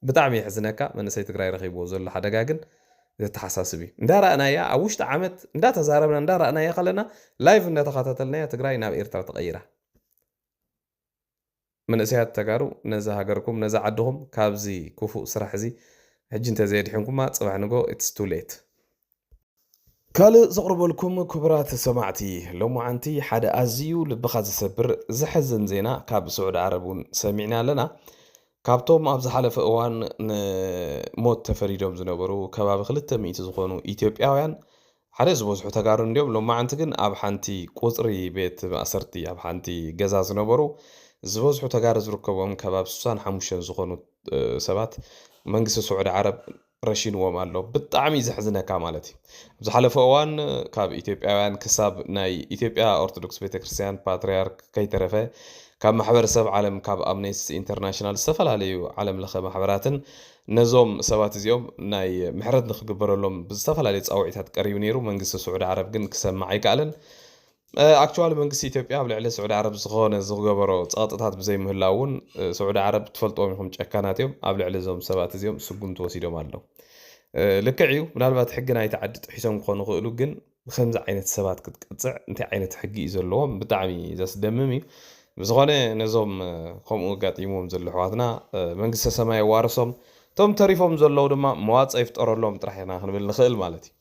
ብጣዕሚ የሕዝነካ መንእሰይ ትግራይ ረኺብዎ ዘሎ ሓደጋ ግን ዘተሓሳስብ እዩ። እንዳረኣናያ ኣብ ውሽጢ ዓመት እንዳተዛረብና እንዳረኣናያ ከለና ላይቭ እንዳተኸታተልናያ ትግራይ ናብ ኤርትራ ተቐይራ። መንእሰያት ተጋሩ ነዛ ሃገርኩም ነዛ ዓድኹም ካብዚ ክፉእ ስራሕ እዚ ሕጂ እንተዘየድሕንኩማ ፅባሕ ንጎ it's too late። ካልእ ዘቕርበልኩም ክቡራት ሰማዕቲ ሎማዓንቲ ሓደ ኣዝዩ ልብኻ ዝሰብር ዘሕዝን ዜና ካብ ስዑዲ ዓረብ እውን ሰሚዕና ኣለና። ካብቶም ኣብ ዝሓለፈ እዋን ንሞት ተፈሪዶም ዝነበሩ ከባቢ ክልተ ሚእቲ ዝኾኑ ኢትዮጵያውያን ሓደ ዝበዝሑ ተጋሩ እንዲዮም። ሎማዓንቲ ግን ኣብ ሓንቲ ቁፅሪ ቤት ማእሰርቲ ኣብ ሓንቲ ገዛ ዝነበሩ ዝበዝሑ ተጋሩ ዝርከቦም ከባቢ ስሳን ሓሙሽተን ዝኾኑ ሰባት መንግስቲ ስዑዲ ዓረብ ረሺንዎም ኣሎ። ብጣዕሚ ዘሕዝነካ ማለት እዩ። ኣብ ዝሓለፈ እዋን ካብ ኢትዮጵያውያን ክሳብ ናይ ኢትዮጵያ ኦርቶዶክስ ቤተክርስትያን ፓትርያርክ ከይተረፈ ካብ ማሕበረሰብ ዓለም ካብ ኣምነስቲ ኢንተርናሽናል ዝተፈላለዩ ዓለም ለኸ ማሕበራትን ነዞም ሰባት እዚኦም ናይ ምሕረት ንክግበረሎም ብዝተፈላለዩ ፃውዒታት ቀሪቡ ነይሩ። መንግስቲ ስዑዲ ዓረብ ግን ክሰማዕ ኣይከኣለን። ኣክቹዋሊ መንግስቲ ኢትዮጵያ ኣብ ልዕሊ ስዑዲ ዓረብ ዝኾነ ዝገበሮ ፀቕጥታት ብዘይምህላው እውን ስዑዲ ዓረብ ትፈልጥዎም ኢኹም ጨካናት እዮም። ኣብ ልዕሊ እዞም ሰባት እዚኦም ስጉምቲ ወሲዶም ኣለዉ። ልክዕ እዩ ምናልባት ሕጊ ናይቲ ዓዲ ጥሒሶም ክኾኑ ይኽእሉ ግን ብከምዚ ዓይነት ሰባት ክትቅፅዕ እንታይ ዓይነት ሕጊ እዩ ዘለዎም? ብጣዕሚ ዘስደምም እዩ። ብዝኾነ ነዞም ከምኡ ኣጋጢምዎም ዘለዉ ኣሕዋትና መንግስተ ሰማይ የዋርሶም። እቶም ተሪፎም ዘለዉ ድማ መዋፅኦ ይፍጠረሎም ጥራሕ ኢና ክንብል ንኽእል ማለት እዩ።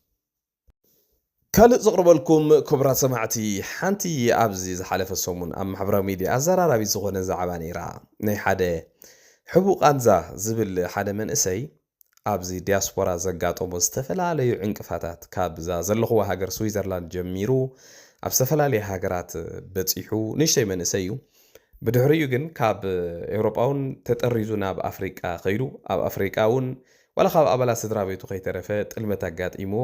ካልእ ዘቕርበልኩም ክቡራት ሰማዕቲ ሓንቲ ኣብዚ ዝሓለፈ ሰሙን ኣብ ማሕበራዊ ሚድያ ኣዘራራቢት ዝኾነ ዛዕባ ነይራ። ናይ ሓደ ሕቡእ ቃንዛ ዝብል ሓደ መንእሰይ ኣብዚ ዲያስፖራ ዘጋጠሞ ዝተፈላለዩ ዕንቅፋታት ካብ እዛ ዘለኽዋ ሃገር ስዊዘርላንድ ጀሚሩ ኣብ ዝተፈላለየ ሃገራት በፂሑ ንእሽተይ መንእሰይ እዩ። ብድሕሪኡ ግን ካብ ኤውሮጳ እውን ተጠሪዙ ናብ ኣፍሪቃ ከይዱ ኣብ ኣፍሪቃ እውን ዋላ ካብ ኣባላት ስድራ ቤቱ ከይተረፈ ጥልመት ኣጋጢምዎ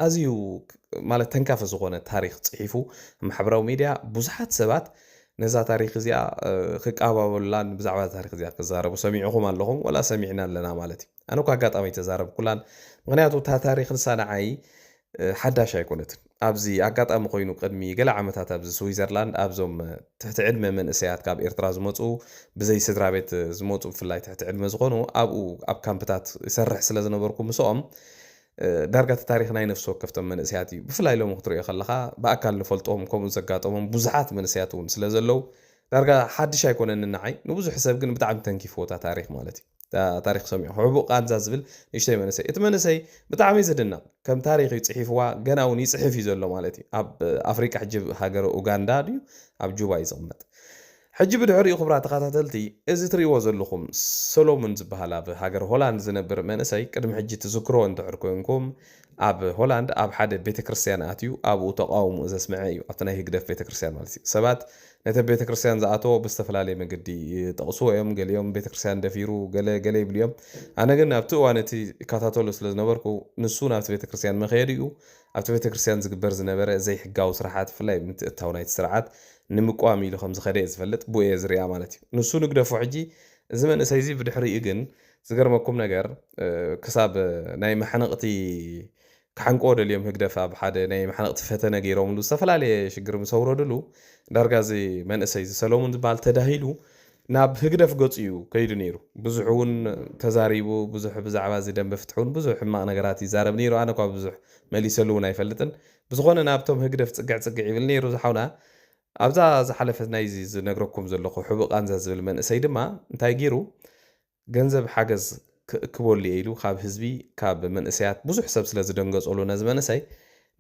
ኣዝዩ ማለት ተንካፊ ዝኾነ ታሪኽ ጽሒፉ ኣብ ማሕበራዊ ሚድያ ብዙሓት ሰባት ነዛ ታሪኽ እዚኣ ክቃባበሉላን ብዛዕባ ታሪኽ እዚኣ ክዛረቡ ሰሚዕኹም ኣለኹም ወላ ሰሚዕና ኣለና ማለት እዩ። ኣነ እኳ ኣጋጣሚ ተዛረብኩላን ምክንያቱ እታ ታሪኽ ንሳ ንዓይ ሓዳሽ ኣይኮነትን። ኣብዚ ኣጋጣሚ ኮይኑ ቅድሚ ገለ ዓመታት ኣብዚ ስዊዘርላንድ ኣብዞም ትሕቲ ዕድመ መንእሰያት ካብ ኤርትራ ዝመፁ ብዘይ ስድራ ቤት ዝመፁ ብፍላይ ትሕቲ ዕድመ ዝኾኑ ኣብኡ ኣብ ካምፕታት ይሰርሕ ስለ ዝነበርኩ ምስኦም ዳርጋ እቲ ታሪኽ ናይ ነፍሲ ወከፍቶም መንእሰያት እዩ። ብፍላይ ሎሚ ክትሪኦ ከለኻ ብኣካል ንፈልጦም ከምኡ ዘጋጠሞም ብዙሓት መንእሰያት እውን ስለ ዘለዉ ዳርጋ ሓድሽ ኣይኮነን ንዓይ። ንብዙሕ ሰብ ግን ብጣዕሚ ተንኪፍዎ እታ ታሪኽ ማለት እዩ። ታሪኽ ሰሚዑ ሕቡእ ቃንዛ ዝብል ንእሽተይ መንእሰይ። እቲ መንእሰይ ብጣዕሚ ዝድነቕ ከም ታሪኽ እዩ ጽሒፍዋ፣ ገና እውን ይጽሕፍ እዩ ዘሎ ማለት እዩ። ኣብ ኣፍሪቃ ሕጂ ሃገረ ኡጋንዳ ድዩ ኣብ ጁባ እዩ ዝቕመጥ። ሕጂ ብድሕሪኡ ክብራ ተኸታተልቲ እዚ ትርእይዎ ዘለኹም ሰሎሙን ዝበሃል ኣብ ሃገር ሆላንድ ዝነብር መንእሰይ ቅድሚ ሕጂ ትዝክሮ እንድሕር ኮንኩም ኣብ ሆላንድ ኣብ ሓደ ቤተክርስትያን ኣትዩ ኣብኡ ተቃውሞ ዘስምዐ እዩ። ኣብቲ ናይ ህግደፍ ቤተክርስትያን ማለት እዩ። ሰባት ነቲ ቤተክርስትያን ዝኣተዎ ብዝተፈላለየ መገዲ ይጠቕስዎ እዮም። ገሊኦም ቤተክርስትያን ደፊሩ ገለ ገለ ይብሉ እዮም። ኣነ ግን ኣብቲ እዋን እቲ ይከታተሎ ስለ ዝነበርኩ ንሱ ናብቲ ቤተክርስትያን መኸየዲኡ ኣብቲ ቤተክርስትያን ዝግበር ዝነበረ ዘይሕጋዊ ስራሓት ብፍላይ ምትእታው ናይቲ ስርዓት ንምቋም ኢሉ ከም ዝኸደ እየ ዝፈልጥ። ብኡ እየ ዝሪኣ ማለት እዩ። ንሱ ንግደፎ ሕጂ እዚ መንእሰይ እዚ ብድሕሪኡ ግን ዝገርመኩም ነገር ክሳብ ናይ መሓንቕቲ ክሓንቅዎ ደልዮም ህግደፍ ኣብ ሓደ ናይ መሓንቕቲ ፈተነ ገይሮምሉ ዝተፈላለየ ሽግር ምስ ኣውረድሉ ዳርጋ እዚ መንእሰይ እዚ ሰሎሙን ዝበሃል ተዳሂሉ ናብ ህግደፍ ገፁ እዩ ከይዱ ነይሩ። ብዙሕ እውን ተዛሪቡ ብዙሕ ብዛዕባ እዚ ደንበ ፍትሒ እውን ብዙሕ ሕማቕ ነገራት ይዛረብ ነይሩ። ኣነ እኳ ብዙሕ መሊሰሉ እውን ኣይፈልጥን። ብዝኾነ ናብቶም ህግደፍ ፅግዕ ፅግዕ ይብል ነይሩ ዝሓውና ኣብዛ ዝሓለፈት ናይዚ ዝነግረኩም ዘለኹ ሕቡእ ቃንዛ ዝብል መንእሰይ ድማ እንታይ ገይሩ ገንዘብ ሓገዝ ክእክበሉ እየ ኢሉ ካብ ህዝቢ ካብ መንእሰያት ብዙሕ ሰብ ስለ ዝደንገፀሉ ነዚ መንእሰይ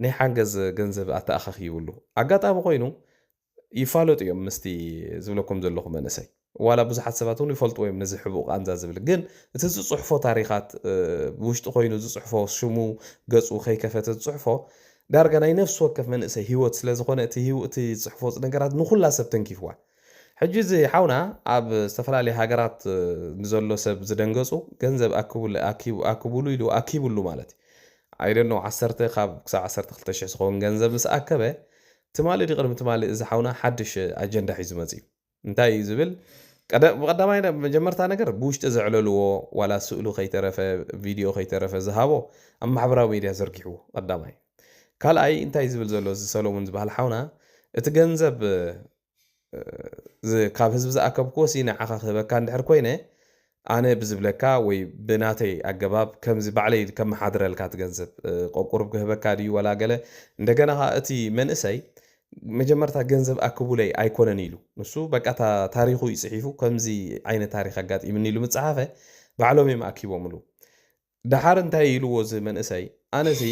ናይ ሓገዝ ገንዘብ ኣተኣኻኺብሉ ኣጋጣሚ ኮይኑ ይፋለጡ እዮም ምስቲ ዝብለኩም ዘለኹ መንእሰይ ዋላ ብዙሓት ሰባት እውን ይፈልጥዎ እዮም ነዚ ሕቡእ ቃንዛ ዝብል ግን እቲ ዝፅሕፎ ታሪኻት ብውሽጢ ኮይኑ ዝፅሕፎ ሽሙ ገፁ ከይከፈተ ዝፅሕፎ ዳርጋ ናይ ነፍሲ ወከፍ መንእሰይ ህይወት ስለ ዝኾነ እቲ ህይወት ዝፅሕፎ ነገራት ንኩላ ሰብ ተንኪፍዋ። ሕጂ እዚ ሓውና ኣብ ዝተፈላለየ ሃገራት ንዘሎ ሰብ ዝደንገፁ ገንዘብ ኣክብሉ ኢሉ ኣኪብሉ ማለት እዩ። ኣይደኖ ዓሰርተ ካብ ክሳብ ዓሰርተ ክልተ ሽሕ ዝኸውን ገንዘብ ምስ ኣከበ ትማሊ ድቅድሚ ትማሊ እዚ ሓውና ሓድሽ ኣጀንዳ ሒዙ መፅዩ። እንታይ እዩ ዝብል ብቀዳማይ መጀመርታ ነገር ብውሽጢ ዘዕለልዎ ዋላ ስእሉ ከይተረፈ ቪድዮ ከይተረፈ ዝሃቦ ኣብ ማሕበራዊ ሚድያ ዘርጊሕዎ ቀዳማይ። ካልኣይ እንታይ ዝብል ዘሎ እዚ ሰሎሙን ዝበሃል ሓውና እቲ ገንዘብ ካብ ህዝቢ ዝኣከብክዎ ሲ ንዓኻ ክህበካ እንድሕር ኮይነ ኣነ ብዝብለካ ወይ ብናተይ ኣገባብ ከምዚ ባዕለይ ከመሓድረልካ እቲ ገንዘብ ቆቁርብ ክህበካ ድዩ ወላ ገለ እንደገና ከዓ እቲ መንእሰይ መጀመርታ ገንዘብ ኣክቡለይ ኣይኮነን ኢሉ ንሱ በቃ ታሪኹ እዩ ፅሒፉ ከምዚ ዓይነት ታሪክ ኣጋጢምኒ ኢሉ ምፅሓፈ ባዕሎም እዮም ኣኪቦምሉ። ደሓር እንታይ ኢልዎ እዚ መንእሰይ ኣነሲ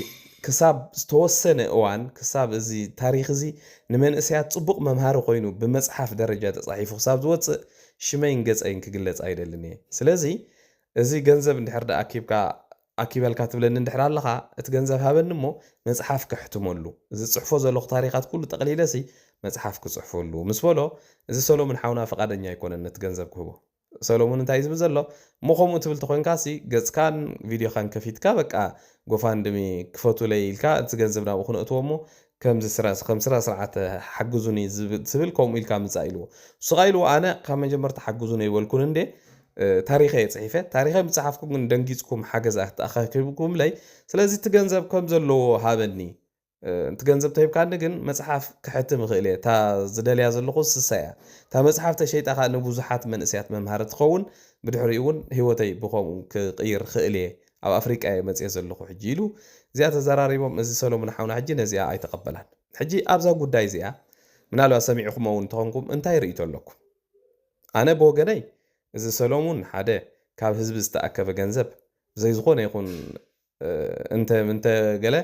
ክሳብ ዝተወሰነ እዋን ክሳብ እዚ ታሪክ እዚ ንመንእሰያት ፅቡቅ መምሃሪ ኮይኑ ብመፅሓፍ ደረጃ ተፃሒፉ ክሳብ ዝወፅእ ሽመይን ገፀይን ክግለፅ ኣይደልን እየ። ስለዚ እዚ ገንዘብ እንድሕር ዳ ኣኪብካ ኣኪበልካ ትብለኒ እንድሕር ኣለኻ እቲ ገንዘብ ሃበኒ እሞ መፅሓፍ ከሕትመሉ እዚ ፅሕፎ ዘለኹ ታሪካት ኩሉ ጠቕሊለሲ መፅሓፍ ክፅሕፈሉ ምስ በሎ እዚ ሰሎምን ሓውና ፈቃደኛ ኣይኮነን ነቲ ገንዘብ ክህቦ። ሰሎሙን እንታይ ዝብል ዘሎ እሞ ከምኡ ትብል ተኮንካ ሲ ገፅካን ቪድዮካን ከፊትካ በቃ ጎፋንድሚ ክፈቱለይ ኢልካ እቲ ገንዘብ ናብኡ ክነእትዎ እሞ ከምዚ ስራ ከም ስራ ስርዓት ሓግዙኒ ዝብል ትብል ከምኡ ኢልካ ምፃእ ኢልዎ። ንሱ ኸዓ ኢልዎ ኣነ ካብ መጀመርታ ሓግዙኒ ኣይበልኩን እንዴ ታሪኸ እየ ፅሒፈ ታሪኸ ምፅሓፍኩም ግን ደንጊፅኩም ሓገዝ ኣተኣኻኪብኩምለይ ስለዚ እቲ ገንዘብ ከም ዘለዎ ሃበኒ እቲ ገንዘብ ተሂብካኒ ግን መፅሓፍ ክሕትም ይኽእል እየ እታ ዝደልያ ዘለኹ ስሳ እያ እታ መፅሓፍ ተሸይጣ ከዓ ንብዙሓት መንእስያት መምሃሪ ትኸውን ብድሕሪኡ እውን ህይወተይ ብኸምኡ ክቕይር ክእል እየ ኣብ ኣፍሪቃ እየ መፅየ ዘለኹ ሕጂ ኢሉ እዚኣ ተዘራሪቦም እዚ ሰሎሙን ሓውና ሕጂ ነዚኣ ኣይተቐበላን ሕጂ ኣብዛ ጉዳይ እዚኣ ምናልባት ሰሚዕኹሞ እውን እንተኾንኩም እንታይ ርእይቶ ኣለኩም ኣነ ብወገነይ እዚ ሰሎሙን ሓደ ካብ ህዝቢ ዝተኣከበ ገንዘብ ብዘይ ዝኾነ ይኹን እንተ እንተ ገለ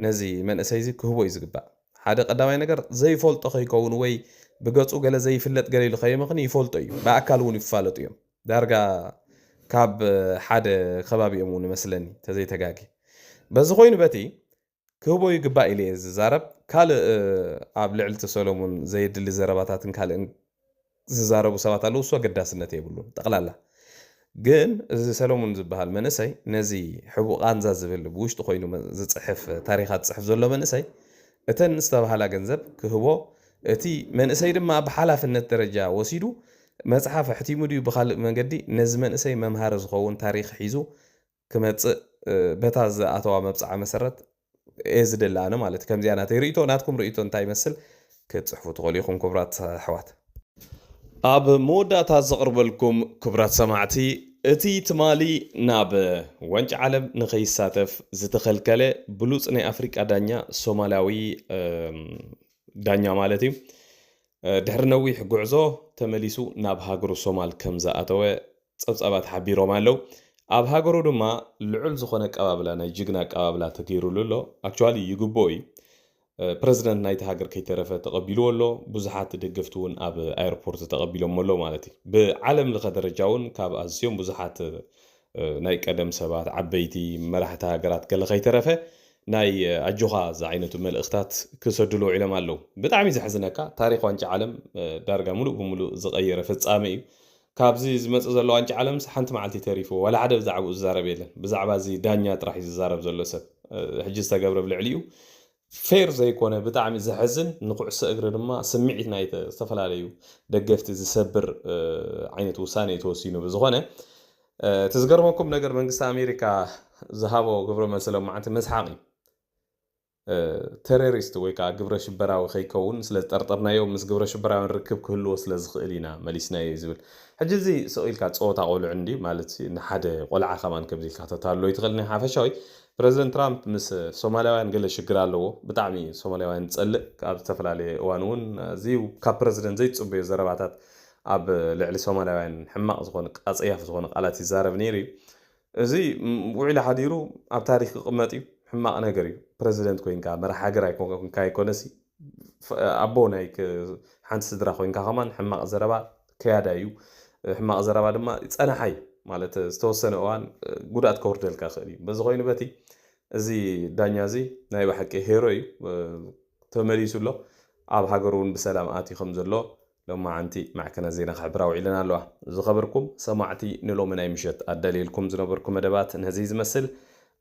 ነዚ መንእሰይ እዚ ክህቦ እዩ ዝግባእ ሓደ ቀዳማይ ነገር ዘይፈልጦ ከይከውን ወይ ብገፁ ገለ ዘይፍለጥ ገለ ኢሉ ከይመኽን ይፈልጦ እዩ ብኣካል እውን ይፋለጡ እዮም ዳርጋ ካብ ሓደ ከባቢ እዮም እውን መስለኒ ተዘይተጋጊ በዚ ኮይኑ በቲ ክህቦ ይግባእ ኢለ እየ ዝዛረብ ካልእ ኣብ ልዕሊ እቲ ሰሎሙን ዘየድሊ ዘረባታትን ካልእን ዝዛረቡ ሰባት ኣለዉ እሱ ኣገዳስነት የብሉን ጠቕላላ ግን እዚ ሰለሙን ዝበሃል መንእሰይ፣ ነዚ ሕቡእ ቃንዛ ዝብል ብውሽጢ ኮይኑ መ-፣ ዝጽሕፍ፣ ታሪኻት ዝጽሕፍ ዘሎ መንእሰይ፣ እተን ዝተባህላ ገንዘብ ክህቦ፣ እቲ መንእሰይ ድማ ብሓላፍነት ደረጃ ወሲዱ መጽሓፍ ኣሕቲሙ ድዩ ብኻልእ መገዲ ነዚ መንእሰይ መምሃሪ ዝኸውን ታሪኽ ሒዙ ክመጽእ፣ እ፣ በታ ዝኣተዋ መብጽዓ መሰረት እየ ዝደሊ ኣነ ማለት እዩ። ከምዚኣ ናተይ ርእይቶ፣ ናትኩም ርእይቶ እንታይ ይመስል? ክትጽሕፉ ትኽእሉ ኢኹም ክቡራት ኣሕዋት። ኣብ መወዳእታ ዘቕርበልኩም ክቡራት ሰማዕቲ፣ እቲ ትማሊ ናብ ዋንጫ ዓለም ንኸይሳተፍ ዝተኸልከለ ብሉጽ ናይ ኣፍሪቃ ዳኛ፣ ሶማላዊ፣ እም፣ ዳኛ ማለት እዩ፣ እ፣ ድሕሪ ነዊሕ ጉዕዞ ተመሊሱ ናብ ሃገሩ ሶማል ከም ዝኣተወ ጸብጻባት ሓቢሮም ኣለዉ። ኣብ ሃገሩ ድማ ልዑል ዝኾነ ኣቀባብላ፣ ናይ ጅግና ኣቀባብላ ተገይሩሉ ኣሎ። ኣክቹዋሊ ይግብኦ እዩ። እ፣ ፕረዚደንት ናይቲ ሃገር ከይተረፈ ተቐቢልዎ ኣሎ። ብዙሓት ደገፍቲ እውን ኣብ ኣየርፖርት ተቐቢሎሞ ኣለዉ ማለት እዩ። ብዓለም ለኸ ደረጃ እውን ካብ ኣዝዮም ብዙሓት፣ እ፣ ናይ ቀደም ሰባት፣ ዓበይቲ መራሕቲ ሃገራት ገለ ከይተረፈ ናይ፣ እ፣ ኣጆኻ ዝዓይነቱ መልእኽታት ክሰዱሉ ውዒሎም ኣለዉ። ብጣዕሚ ዘሕዝነካ፣ ታሪኽ ዋንጫ ዓለም፣ እ፣ ዳርጋ ሙሉእ ብሙሉእ ዝቐየረ ፍጻመ እዩ። ካብዚ ዝመጽእ ዘሎ ዋንጫ ዓለምስ ሓንቲ መዓልቲ ተሪፉ፣ ዋላ ሓደ ብዛዕባኡ ዝዛረብ የለን። ብዛዕባ እዚ ዳኛ ጥራሕ እዩ ዝዛረብ ዘሎ ሰብ። እ፣ ሕጂ ዝተገብረ ኣብ ልዕሊኡ ፌር ዘይኮነ፣ ብጣዕሚ ዘሕዝን፣ ንኩዕሶ እግሪ ድማ ስምዒት ናይ ተ-፣ ዝተፈላለዩ ደገፍቲ ዝሰብር፣ እ፣ ዓይነት ውሳነ እዩ ተወሲኑ። ብዝኾነ፣ እ፣ እቲ ዝገርመኩም ነገር፣ መንግስቲ ኣሜሪካ ዝሃቦ ግብረ መልሲ ሎማዓንቲ መስሓቕ እዩ። እ፣ ቴሮሪስት ወይ ከዓ ግብረ ሽበራዊ ከይከውን ስለ ዝጠርጠርናዮ፣ ምስ ግብረ ሽበራውያን ርክብ ክህልዎ ስለ ዝኽእል ኢና መሊስናዮ እዩ ዝብል። ሕጂ እዚ ስቕ ኢልካ ጸወታ ቆልዑ እንዲ ማለት፣ ንሓደ ቆልዓ ከማን ከምዚ ኢልካ ከተታልሎ ይትኽእል። ናይ ሓፈሻዊ ፕረዚደንት ትራምፕ ምስ ሶማላውያን ገለ ሽግር ኣለዎ። ብጣዕሚ ሶማላውያን ዝጸልእ፣ ኣብ ዝተፈላለየ እዋን እውን ኣዝዩ ካብ ፕረዚደንት ዘይትጽበዮ ዘረባታት ኣብ ልዕሊ ሶማላውያን ሕማቕ ዝኾነ፣ ኣጸያፊ ዝኾነ ቃላት ይዛረብ ነይሩ እዩ። እዚ፣ ም-፣ ውዒሉ ሓዲሩ ኣብ ታሪኽ ክቕመጥ እዩ። ሕማቕ ነገር እዩ። ፕረዚደንት ኮይንካ፣ መራሕ ሃገር ኣይኮንካ ኣይኮነሲ፣ ፍ-፣ ኣቦ ናይ ክ-፣ ሓንቲ ስድራ ኮይንካ ከማን ሕማቕ ዘረባ ከያዳ እዩ። ሕማቕ ዘረባ ድማ ጸናሓ እዩ። ማለት ዝተወሰነ እዋን ጉድኣት ከውርደልካ ይኽእል እዩ። በዚ ኮይኑ በቲ እዚ ዳኛ እዚ ናይ ብሓቂ ሄሮ እዩ። ተመሊሱ ኣሎ። ኣብ ሃገሩ እውን ብሰላም ኣትዩ ከም ዘሎ ሎማዓንቲ ማዕከናት ዜና ክሕብራ ውዒለን ኣለዋ። ዝኸበርኩም ሰማዕቲ፣ ንሎሚ ናይ ምሸት ኣዳልየልኩም ዝነበርኩ መደባት ነዚ ዝመስል።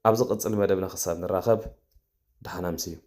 ኣብ ዝቕጽል መደብና ክሳብ ንራኸብ፣ ደሓን ኣምስዩ።